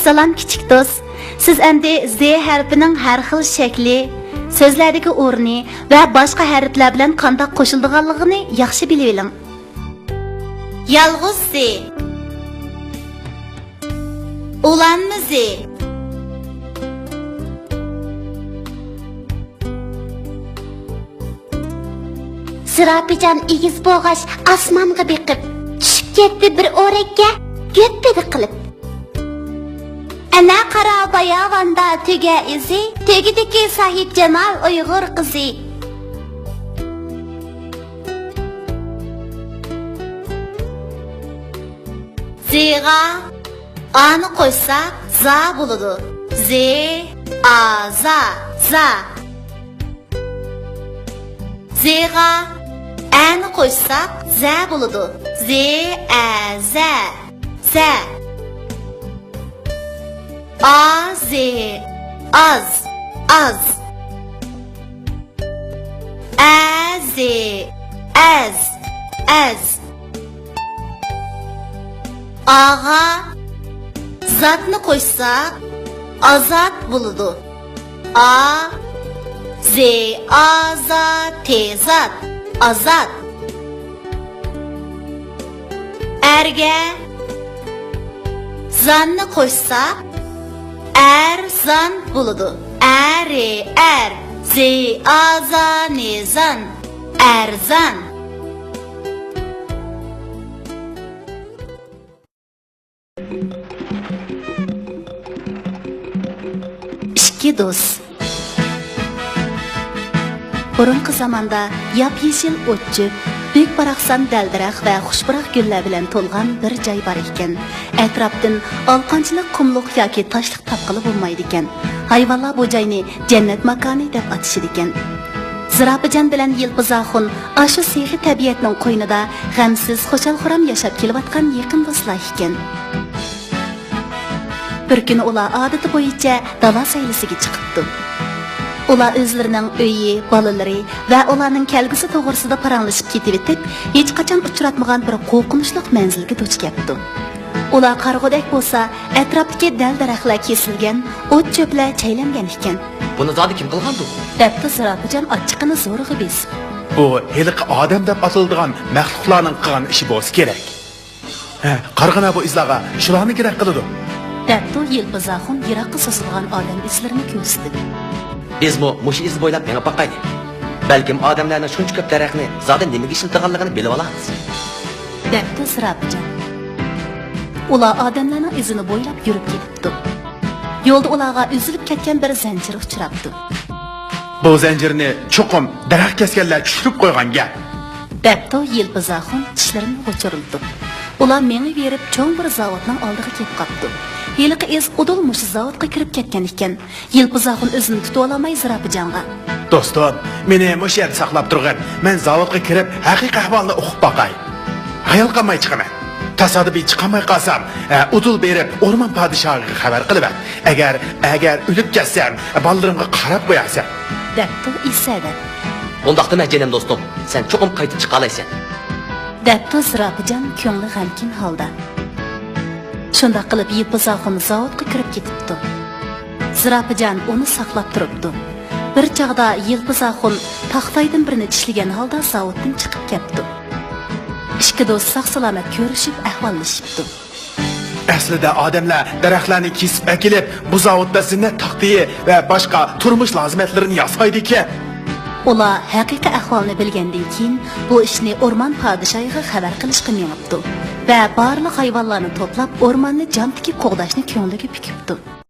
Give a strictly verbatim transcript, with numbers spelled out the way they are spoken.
سالام كىچىك دوست. سىز ئەمدى زې ھەرپىنىڭ ھەر خىل شەكلى، سۆزلەردىكى ئورنى ۋە باشقا ھەرپلەر بىلەن قانداق قوشۇلىدىغانلىقىنى ياخشى بىلىۋېلىڭ. يالغۇز زې. ئۇلانما زې. زىراپىجان ئېگىز بولغاچ ئاسمانغا بېقىپ، چۈشۈپ كەتتى بىر ئورەككە، گۆپپىدە قىلىپ. ئەنە قارا باياۋاندا تۆگە ئىزى، تۆگىدىكى ساھىبجامال ئۇيغۇر قىزى. زېغا ئانى قوشساق زا بولىدۇ. زې، ئا، زا، زا. زېغا ئەنى قوشساق زە بولىدۇ. زې، ئە، زە، زە. ئا، زې، ئاز، ئاز. ئە، زې، ئەز، ئەز. ئاغا زاتنى قوشساق ئازاد بولىدۇ. ئا، زې، ئا، زا، تې، زات، ئازاد. ئەرگە زاننى قوشساق ئەرزان بولىدۇ. ئە، رې، ئەر، زې، ئا، زا، نې، زان، ئەرزان. ئىككى دوست. بۇرۇنقى زاماندا ياپيېشىل ئوت-چۆپ، بۈك-باراقسان دەل-دەرەخ ۋە خۇشپۇراق گۈللەر بىلەن تولغان بىر جاي بار ئىكەن. ئەتراپتىن ئالىقانچىلىق قۇملۇق ياكى تاشلىق تاپقىلى بولمايدىكەن. ھايۋانلار بۇ جاينى جەننەت ماكانى دەپ ئاتىشىدىكەن. زىراپىجان بىلەن يىلپىز ئاخۇن ئاشۇ سېخىي تەبىئەتنىڭ قوينىدا غەمسىز، خۇشال-خۇرام ياشاپ كېلىۋاتقان يېقىن دوستلار ئىكەن. بىر كۈنى ئۇلار ئادىتى بويىچە دالا سەيلىسىگە چىقىپتۇ. ئۇلار ئۆزلىرىنىڭ ئۆيى، بالىلىرى ۋە ئۇلارنىڭ كەلگۈسى توغرىسىدا پاراڭلىشىپ كېتىۋېتىپ، ھېچقاچان ئۇچراتمىغان بىر قورقۇنچلۇق مەنزىلگە دۇچ كەپتۇ. ئۇلار قارىغۇدەك بولسا، ئەتراپتىكى دەل-دەرەخلەر كېسىلگەن، ئوت-چۆپلەر چەيلەنگەن ئىكەن. بۇنى زادى كىم قىلغاندۇ؟ دەپتۇ زىراپىجان ئاچچىقىنى زورىغا بېسىپ. بۇ ھېلىقى ئادەم دەپ ئاتىلىدىغان مەخلۇقلارنىڭ قىلغان ئىشى بولسا كېرەك. ھە، قارىغىنا بۇ ئىزلارغا، شۇلارنى كېرەك قىلىدۇ. دەپتۇ يىلپىز ئاخۇن يىراققا سوزۇلغان ئادەم ئىزلىرىنى كۆرسىتىپ. بىزمۇ مۇشۇ ئىز بويلاپ مېڭىپ باقايلى. بەلكىم ئادەملەرنىڭ شۇنچە كۆپ دەرەخنى زادى نېمىگە ئىشلىتىدىغانلىقىنى بىلىۋالارمىز. دەپتۇ زىراپىجان. ئۇلار ئادەملەرنىڭ ئىزىنى بويلاپ يۈرۈپ كېتىپتۇ. يولدا ئۇلارغا ئۈزۈلۈپ كەتكەن بىر زەنجىر ئۇچراپتۇ. بۇ زەنجىرنى چوقۇم دەرەخ كەسكەنلەر چۈشۈرۈپ قويغان گەپ. دەپتۇ يىلپىز ئاخۇن چىشلىرىنى غۇچۇرلىتىپ. ئۇلار مېڭىۋېرىپ چوڭ بىر زاۋۇتنىڭ ئالدىغا كېلىپ قاپتۇ. ھېلىقى ئىز ئۇدۇل مۇشۇ زاۋۇتقا كىرىپ كەتكەن ئىكەن. يىلپىز ئاخۇن ئۆزىنى تۇتۇۋالالماي زىراپىجانغا. دوستۇم، مېنى مۇشۇ يەردە ساقلاپ تۇرغىن. مەن زاۋۇتقا كىرىپ ھەقىقىي ئەھۋالنى ئۇقۇپ باقاي. ھايال قالماي چىقىمەن. تاسادىپىي چىقالماي قالسام، ئە، ئۇدۇل بېرىپ ئورمان پادىشاھىغا خەۋەر قىلىۋەت. ئەگەر، ئەگەر ئۆلۈپ كەتسەم، بالىلىرىمغا قاراپ قويارسەن. دەپتۇ ئېسەدە. ئۇنداقتا مەن جېنىم دوستۇم، سەن چوقۇم قايتىپ چىقالايسەن. دەپتۇ زىراپىجان كۆڭلى غەمكىن ھالدا. شۇنداق قىلىپ يىلپىز ئاخۇن زاۋۇتقا كىرىپ كېتىپتۇ. زىراپىجان ئۇنى ساقلاپ تۇرۇپتۇ. بىر چاغدا يىلپىز ئاخۇن تاختايدىن بىرنى چىشلىگەن ھالدا زاۋۇتتىن چىقىپ كەپتۇ. ئىككى دوست ساق-سالامەت كۆرۈشۈپ ئەھۋاللىشىپتۇ. ئەسلىدە ئادەملەر دەرەخلەرنى كېسىپ ئەكېلىپ، بۇ زاۋۇتتا زىننەت تاختىيى ۋە باشقا تۇرمۇش لازىمەتلىرىنى ياسايدىكەن. ئۇلار ھەقىقىي ئەھۋالنى بىلگەندىن كېيىن، بۇ ئىشنى ئورمان پادىشاھىغا خەۋەر قىلىشقا مېڭىپتۇ ۋە بارلىق ھايۋانلارنى توپلاپ، ئورماننى جان تىكىپ قوغداشنى كۆڭلىگە پۈكۈپتۇ.